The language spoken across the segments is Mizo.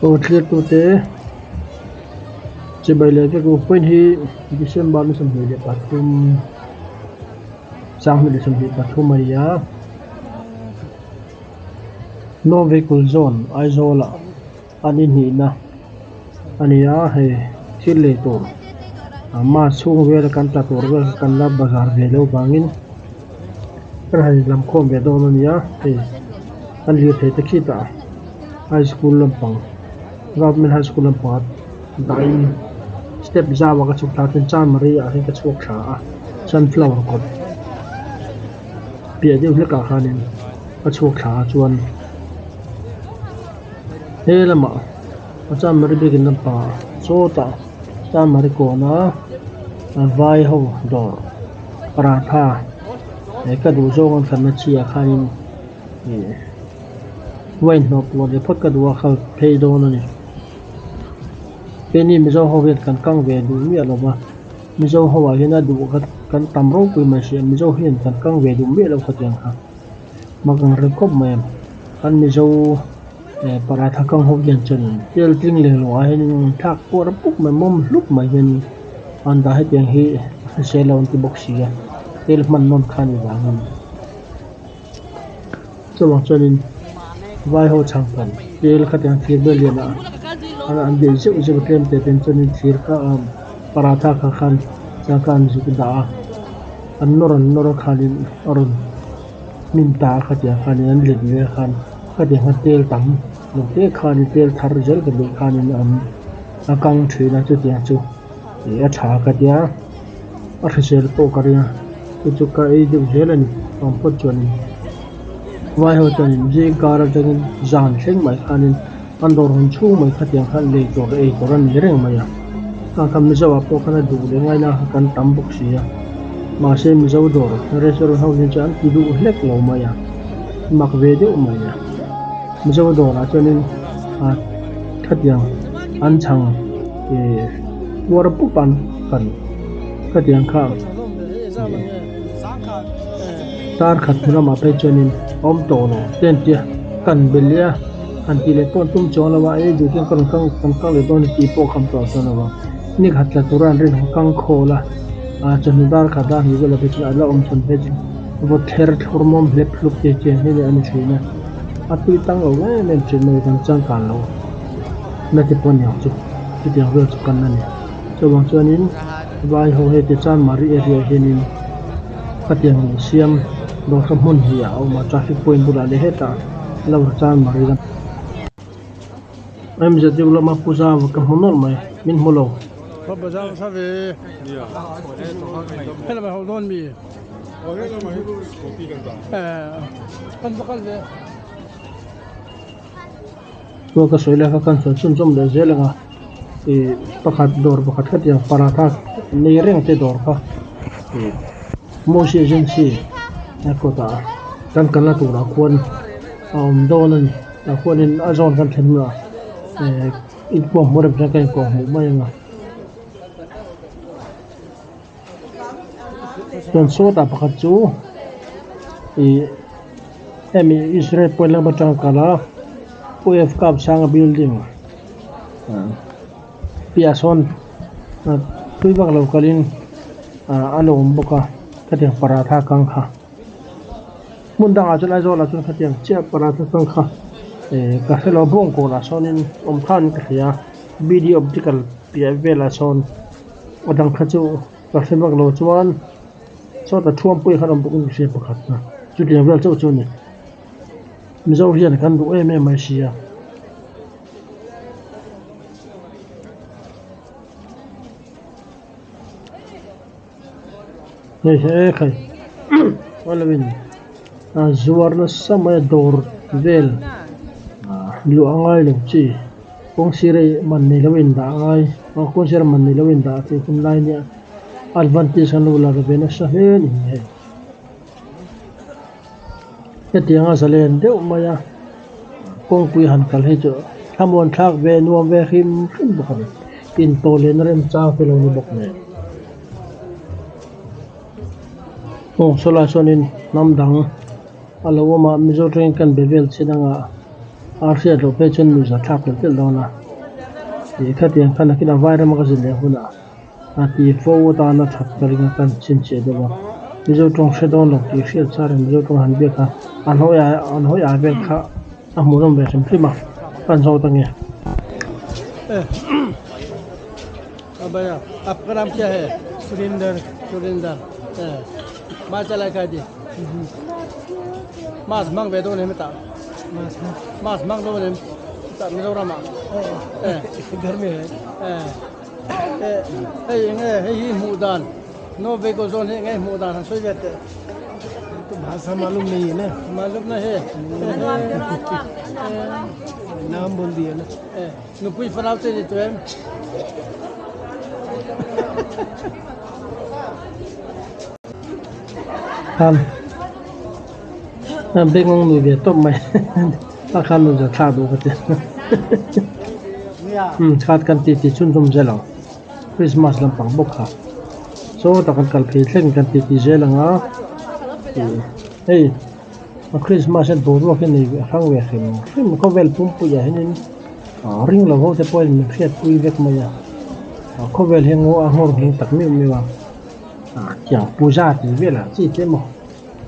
Aw thlir tute chibai leh vek u point hi December ni 23 2023 a ni a No Vehicle Zone Aizawl ah a ni hnihna a ni a hei thil lei tur mass chhung vel kan tla tur vel kan la bazar ve loh vangin kan han inlam khawm ve dawn a ni a hei kan lirthei te khitah high school lampang government high school lampang ah dahin step zau ah ka chhuk thla a chuan chanmari ah hian ka chhuak thla a sunflower kawt piah deuh hlek ah khanin ka chhuak thla a chuan he lamah a chanmari biakin lampangah sawtah chanmari kawna vai ho dawr paratha eh ka duh zawng an thlanna chi ah khanin ih wine hnawh puah leh phawt ka duh a khal phei dawn a ni keini mizo ho hian kan kang ve duh miah lo va mizo ho ah hian a duh kha kan tam ropui mai si a mizo hian kan kang ve duh miah lo khatiang kha mak ang reng khawp mai a kan mizo eh paratha kang ho hian chuanin tel tling leh lo ah hianin thlak puar pup mai mawm hlup mai hianin an dah hetiang hi a hrisel lo an ti bawk si a tel hman nawn kha a ni vangin. Chuvang chuanin vai ho chhang pan tel khatiang thir vel lian ah an beih zeuh zeuh a tlem te ten chuanin thir kha paratha kha khan chuan kha an zuk dah a an nawr an nawr a khanin a rawn hnim ta a khatiang khanin an let leh a khan khatiang khan tel tam lo te khanin tel thar zel ka duh khanin an a kang thin a chutiang chu ih a tha ka tia a hrisel pawh ka ring a chu chu ka ei deuh zel a ni awm phawt chuanin vai ho chuanin zing kar atangin zan thleng mai khanin an dawr hun chhung mai khatiang khan lei tur ei tur a ni reng mai a kha kha mizo ah pawh khan a duh leh ngaina kha kan tam bawk si a mahse mizo dawr restaurant ho hian chuan an ti duh hlek lo mai a mak ve deuh mai a mizo dawrah chuanin ah khatiang an chhang ih puar pup an kan khatiang kha tar khat hnu lamah phei chuanin a awm tawh lo te an tia kan be leh a han tih leh pawh an tum chuang lo a ei duh chuan ka rawn kang kan kang leh dawn a tih pawh a kham tawh chuan lo a ni khat tla tura an rin kang khawl a ah chawhnu dar khat a hnih velah phei chuan a la awm chhan phei chu vawt thler thlawr mawm hlep hlup te chian hi a ni thin a a tui tang lo em em thin mai kan changkan lo na te pawh a ni ang chu chutiang vel chu kan a ni chuvang chuanin vai ho hei ti chanmari area hianin khatiang siam dawrka hmun hi a awm a traffic point bulah leh hetah lo chanmari lam mzu lama puja ka hmu nawlh mai min hmu lo. Chuan ka sawi lai kha khan sawi chhunzawm leh zel ang a ih pakhat dawr pakhat khatiang paratha nei reng te dawr kha ih Moshi agency a kawtah kan kalna turah khuan a awm dawn a ni tah khuanin a zawn kan thlen hnuah eh inkuang hmuh rem chuan ka inkuang hmuh mai ang a chuan sawtah pakhat chu ih hemi Israel point lam atang kal a U F kap sanga building piah sawn tui vak lo kalin ah a lo awm bawk a khatiang paratha kang kha hmun dangah chuan Aizawl ah chuan khatiang chiah paratha kang kha eh ka hrelo bawngkawn ah sawnin awm khan ka hria a B D optical piah velah sawn a dang kha chu ka hre vak lo chuan sawta thuampui khan awm bawk in ka hria pakhat a chutiang vel chauh chu a ni mizo hian kan duh em em mai si a. Hei he khai awlawin a zuar nasa mai a dawr vel luah a ngai lo chi kawng sir a man nei lo in dah a ngai kawng sir a man nei lo in dah tih hun lai nia advantage an lo la ve nasa hle a ni hei hetiang a zalen deuh mai a kawngpui han kal hi chu thlamuan thlak ve nuam ve hrim hrim bawk a ni intawh lehna remchang te lo ni bawk nen. Aw sawlai sawnin hnam dang a lo awm a Mizo tawngin kan be vel chin anga. A hriat loh phei chuan nuihza thlak telh telh dawn a ih khatiang khan nakinah vai rama ka zin leh hunah a ti fo atana that ka ring a kan chhinchhiah deuh a mizo tawng hre dawn lo tih hriat sa reng mizo tawng han biak a an hawi ah an hawi ah vel kha a hmuhnawm ve hrim hrim a kan zawt ange. आपका नाम क्या है? सुरेंद्र। Surendra Mas mang ve do ne meta. Mas mas mang do ne ta Mizoram ah. Eh घर में है. Eh eh hei nge hei hi hmuh dan no ve ko zawn hi nge hmuh dan han sawi ve teh. तो भाषा मालूम नहीं है ना मालूम नहीं है नाम बोल दिया ना eh nupui fanau te ni tu em. Khan bengong nui ve tawp mai a khan nuih za thlak duh ka ti umm khat kan ti ti chhun zawm zel ang Christmas lampang bawk kha chaw tak an kal phei thleng kan ti ti zel ang a ih hei a Christmas hian boruak hi nei hrang ve hrim hrim khawvel pumpuiah hianin ah ring lo ho te pawhin min hriatpui vek mai a khawvel hi ngaw a nghawr ngheng tak meuh meuh a. Ah tiang puja tih velah chi te maw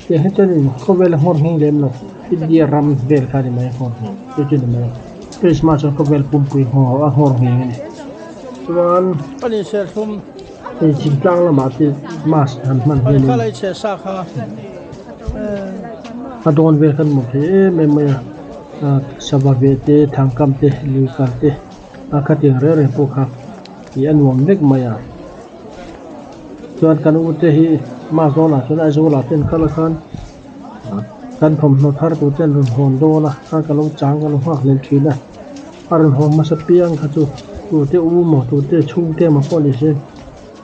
tiang hi chuanin khawvel a nghawr ngheng lem lo India ram vel kha a ni mai a nghawr ngheng chu chu a ni mai a Christmas chuan khawvel pumpui nghawng a nghawr ngheng a ni chuan hei thingtlang lamah te mass han hman hianin a dawn vel kha an hmu thei em em mai a ah sava veh te thangkam te lui kal te a khatiang reng reng pawh kha ih a nuam vek mai a. Chuan kan u te hi mass dawnah chuan Aizawl ah te an kal a khan kan thawmhnaw thar tur te an rawn hawn dawn a kha ka lo chang ka lo nghak hlel thin a a rawn hawn hmasa piang kha chu tute u maw tute chhungte emaw pawh ni se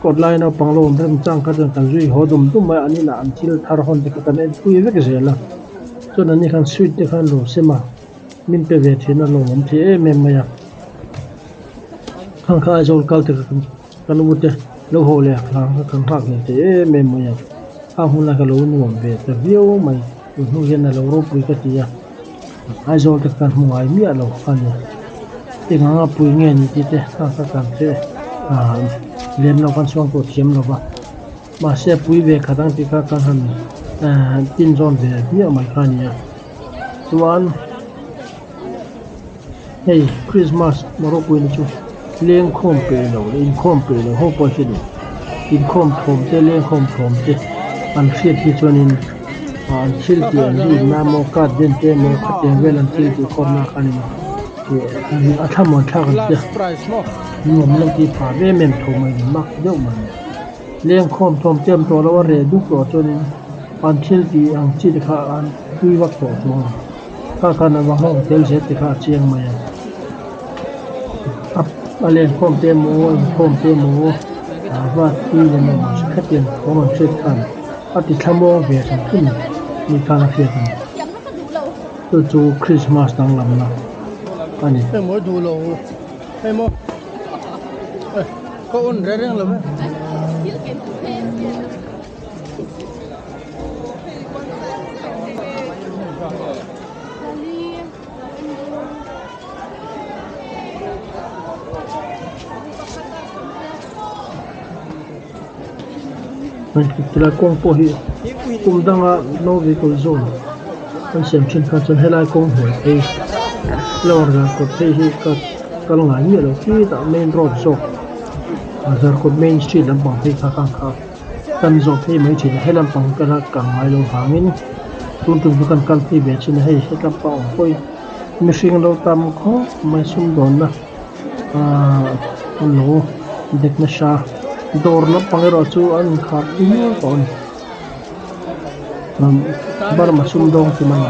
kawt lai naupang lo awm rem chang kha chuan kan zui haw dum dum mai a an inah an thil thar hawn te kha kan en pui vek zel a chuan an ni khan sweet te kha an lo sem a min pe ve thin a lawmawm thei em em mai a khang kha Aizawl kal te kha Ka nu te lo haw leh hlang kha kan nghak leh thei em em mai a, khang hunlai kha lo nuam ve ta viau mai, tun hnu hian a lo ropui ka ti a, Aizawl te kha kan hmu ngai miah lo a ni, eng anga pui nge ni tih te khang kha kan hre ah lem lo kan chhuang tawh thiam lo va, mahse a pui ve khat ang tih kha kan han ah tin zawn ve miah mai kha a ni a, chuan. Hei Christmas ropui na chu lengkhawm peih lo leh inkhawm peih lo ho pawh hi ni inkhawm thawm te lengkhawm thawm te an hriat hi chuanin ah an thil tih an rin na emaw card den te emaw khatiang vel an thil tih khawm na kha a ni ih a thlamuan thlak an tia nuam lo tih phah em em tho mai ni mak deuh mai ni lengkhawm thawm te awm tawh lo a reh duk tawh chuanin an thil tih ang chi te kha an tui vak tawh chuang ang. Kha khan a va nghawk tel zel te kha a chiang mai a, a lenkhawm te emaw inkhawm te emaw a va tui lem lo ang khatiang thawm an hriat khan a ti thlamuang ve hrim hrim ni khan a hriat a ni. Chu chu Christmas danglamna a ni. Tilai kawng pawh hi kum danga no vehicle zone an siam thin kha chuan helai kawng hnuai phei lower zarkawt phei hi ka kal ngai miah lo khitah main road zawk zarkawt main street lampang phei kha kang kha. Kan zawh phei mai thin a, he lampang hi ka kal ngai lo vangin tun tum chu kan kal phei ve thin a, hei he lampang awm pawhin mihring lo tam khawp mai sumdawnna ahh an lo dek nasa dawr lampang erawh chu an inkhar nual tawh a ni Burma sumdawng chu mai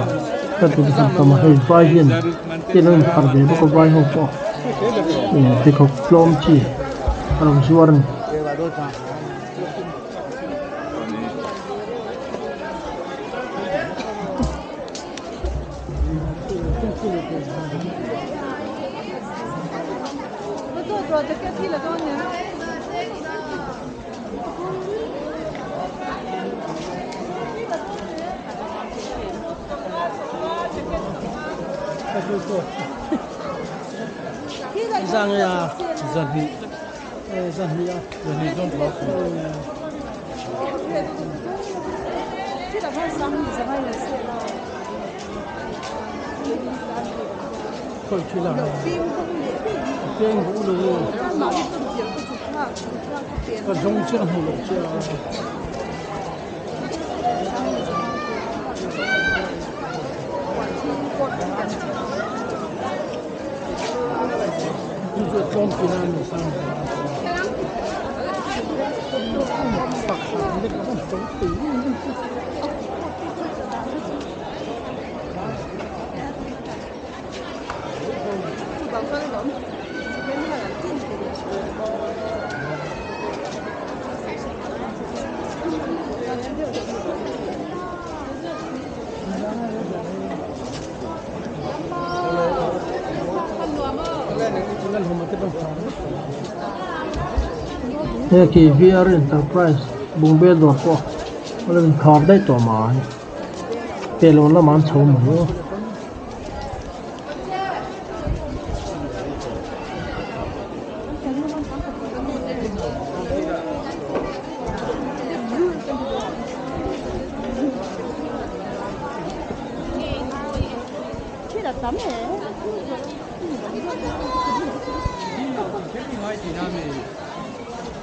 ka ti khan tam a, hei vai hian thil an inkhar ve bawk a vai ho pawh pheikhawk tlawm chi a lo zuar a ni. Zang ya. Zahnih. Zahnih a. Zahnih zawng tlau kum. Khoi thil a. Peng bu lu. Ka zawng chiah ka hmu loh chiah a. Chu chu tlawm tina a ni sang He khi VR Enterprise bungbel dawr pawh a lo inkhar daih tawh mai pelawn lamah an chho mai aw.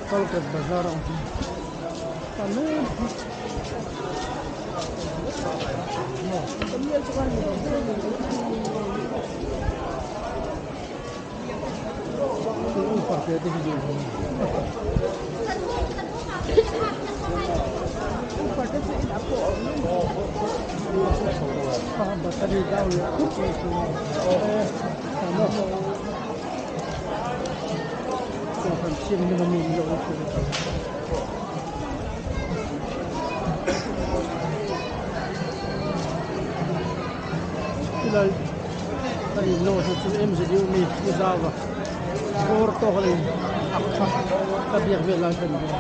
Kalkat bazar ang hi tam em Tilai a in lawh hi chu MZU mi pu zauva bawr tawk a in ak kha ka biak vel lai kan nia.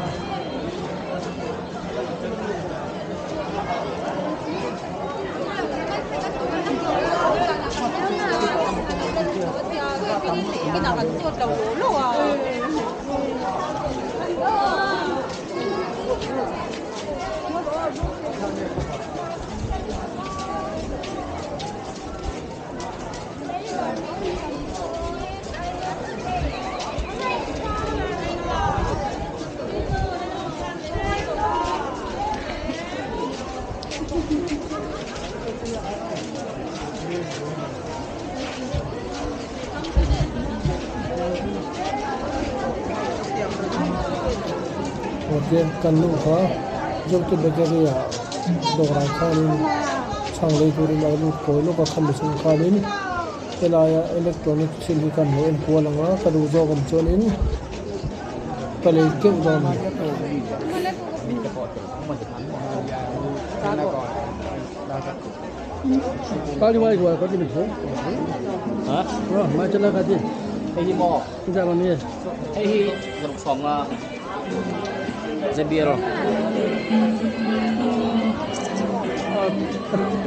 Hotel kan luh kha Zote Bakery ah dawrah khanin chhang lei turin a lut kawi lawk a khami chung khanin helaia electronic thil hi kan lo en kual ang a ka duh zawk awm chuanin ka lei keuh dawn a ni.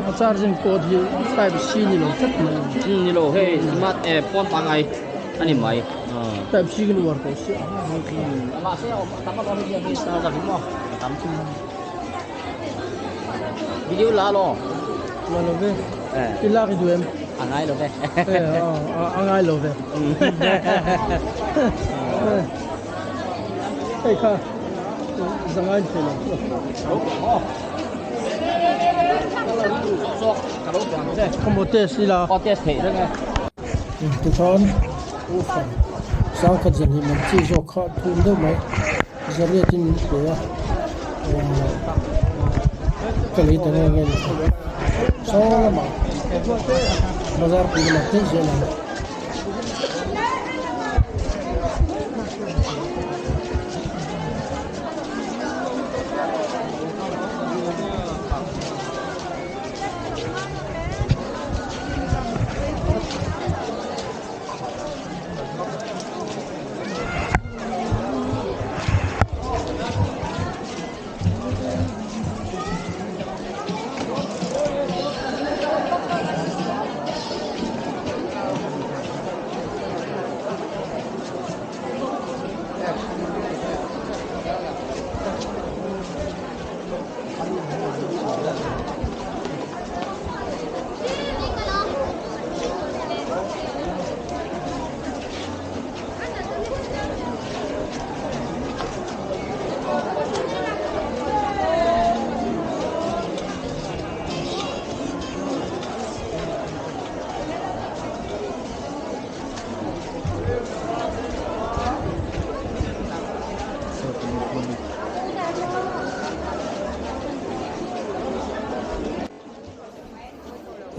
A charging port hi type C ni lo tlat mai ni lo hei smart eh phone pangai ani mai type C kan uar tawh sia mahse tam a awm hian hei sa zak hi maw tam video la lo la lo ve i lak i duh em a ngai lo ve a ngai lo ve hei kha zangai thei lo Khaw test ila aw test theih reng e Tikhan sangkhat zan hi man chi zawk kha thum deuh mai zariat in min pe a ka lei ta nge nge ni kha saw lamah bazar pui lamah phei zel ang.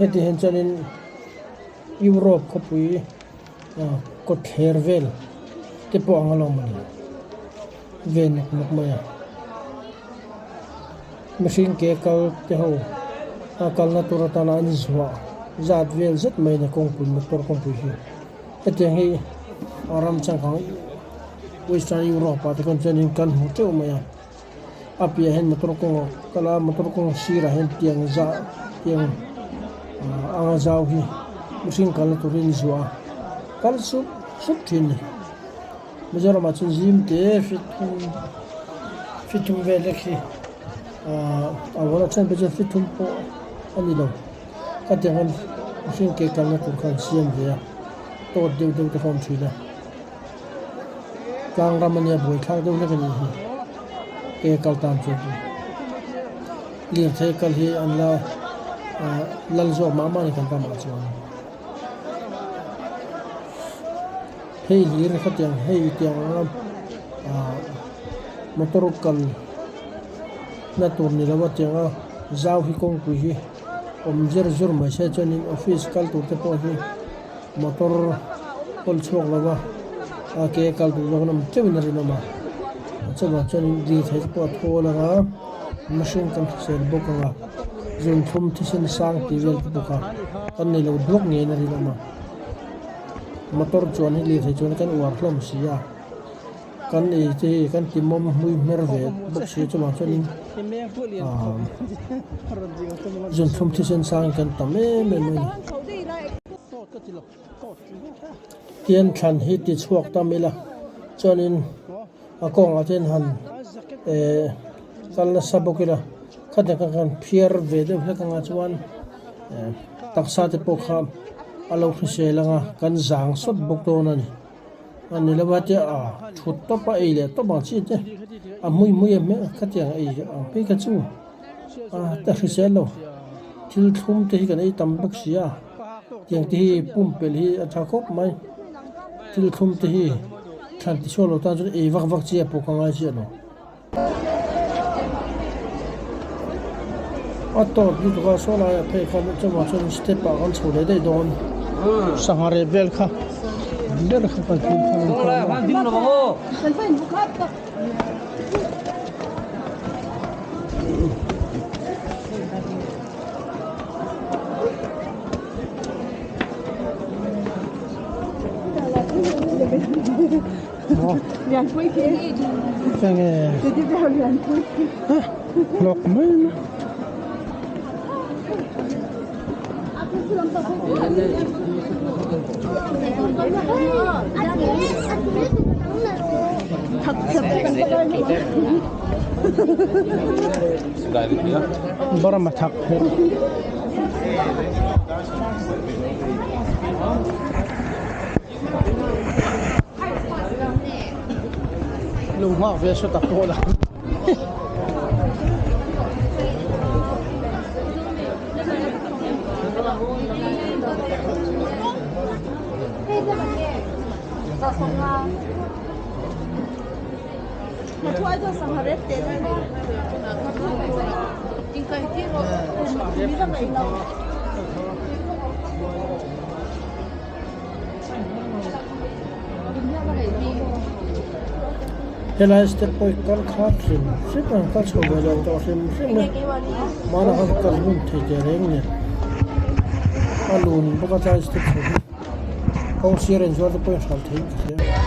Heti hian chuanin Europe khawpui kawtthler vel te pawh ang alawm a ni ve nawk nawk mai a. Mihring ke kal te ho a kalna tur atana an zuah zat vel zet mai a ni kawngpui motor kawngpui hi. Hetiang hi a ram changkang Western Europe ah te khawn chuanin kan hmu teuh mai a. A piah hian motor kawng a kal a motor kawng sirah hian tiang zah tiang ah anga zau hi mihring kalna turin zuah a kal sup sup thin a ni. Mizoramah chuan zim te feet thum feet thum vel hlek hi ah a awm a then pawh chuan feet thum pawh a ni lo ka tiang hian mihring ke kalna tur kha an siam ve a tawt deuh deuh te kha a awm thin a. Tlang ram ania buaithlak deuh hlek a nih hi ke kal tan chuan lirthei kal hi an la ah lal zawk mah mah a ni kan ramah chuan hei hlir khatiang hei tiang anga ah motor kal na tur ni lo a tianga zau hi kawngpui hi awm zir zur mai se chuanin office kal tur te pawh hi. Motor kawl chhuak lo va a ke kal duh zawk an awm teuh in a rinawm a chuvang chuan lirthei te pawh a thawl ang a mihring kan hrisel bawk ang a zunthlum thisen sang tih vel te bawk a kan nei lo duak ngeiin a rinawm a motor chuan hi lirthei chuan kan uar hlawm si a kan ei te hi kan ti mawm hmui hmer ve bawk si a chuvang chuanin ahh zunthlum thisen sang hi kan tam em em mai a ni. Tian thlan hi ti chhuak tam ila chuanin a kawngah te hian han eh kal nasa bawk ila khatiang kha khan phiar ve deuh hlek anga chuan eh taksa te pawh kha a lo hrisel anga kan zang sawt bawk dawn a ni a ni lo a tia ah thut tawp a ei leh tawp ang chi te a hmui hmui a hmel khatiang ei ang phei kha chu a ta hrisel lo thil thlum te hi kan ei tam bawk si a. Tiang te hi pumpelh hi a tha khawp mai thil thlum te hi thlan ti chhuak lo tan chuan ei vak vak chi a pawh ka ngai chiah lo. A tawp lutuk a saw laiah phei khan chuvang chuan step ah kan chho leh daih dawn. Sangha rep vel kha ber kha kan thil kha. Hlawk mai mai. Burma thak pherh. Lung nghak ve saw tak pawh la. Helai step pawh hi kal khat hrim hrim a kal chho ve lo tawh hrim hrim a hmanah khan kal hun thei teh reng nen a lun bawk a tlai step chho hi kawng sir a inzuar te pawhin hralh theiin ka hria.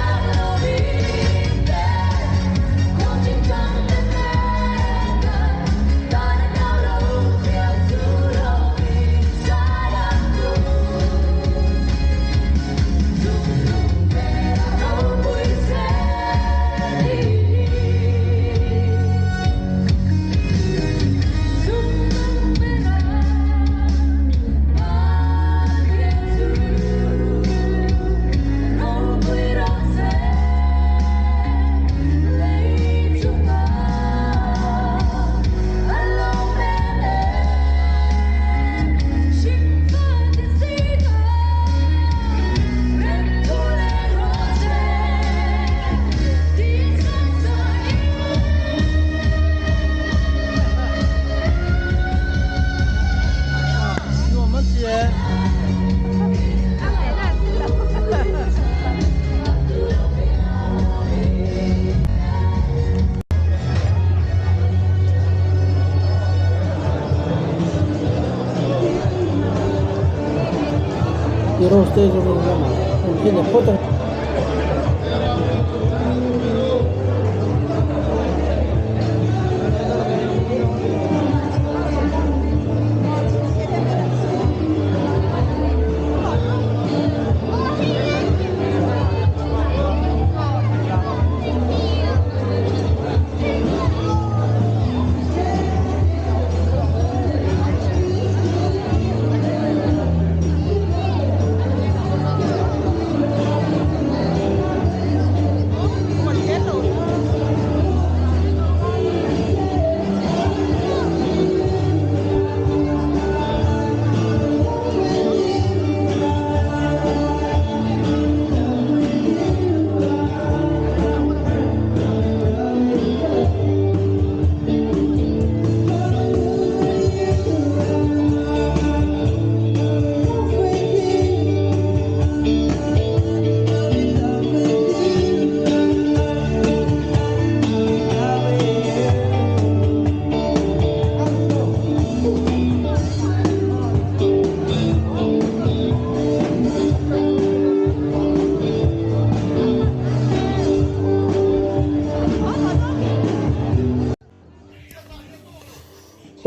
zawng in an phin a phawt a.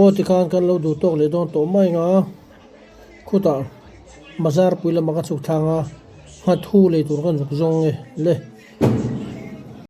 Aw tikhan kan lo duh tawk leh dawn tawh mai ang a, khutah bazar pui lamah ka chhuk thlang a, nghathu lei tur kan zuk zawng nge le.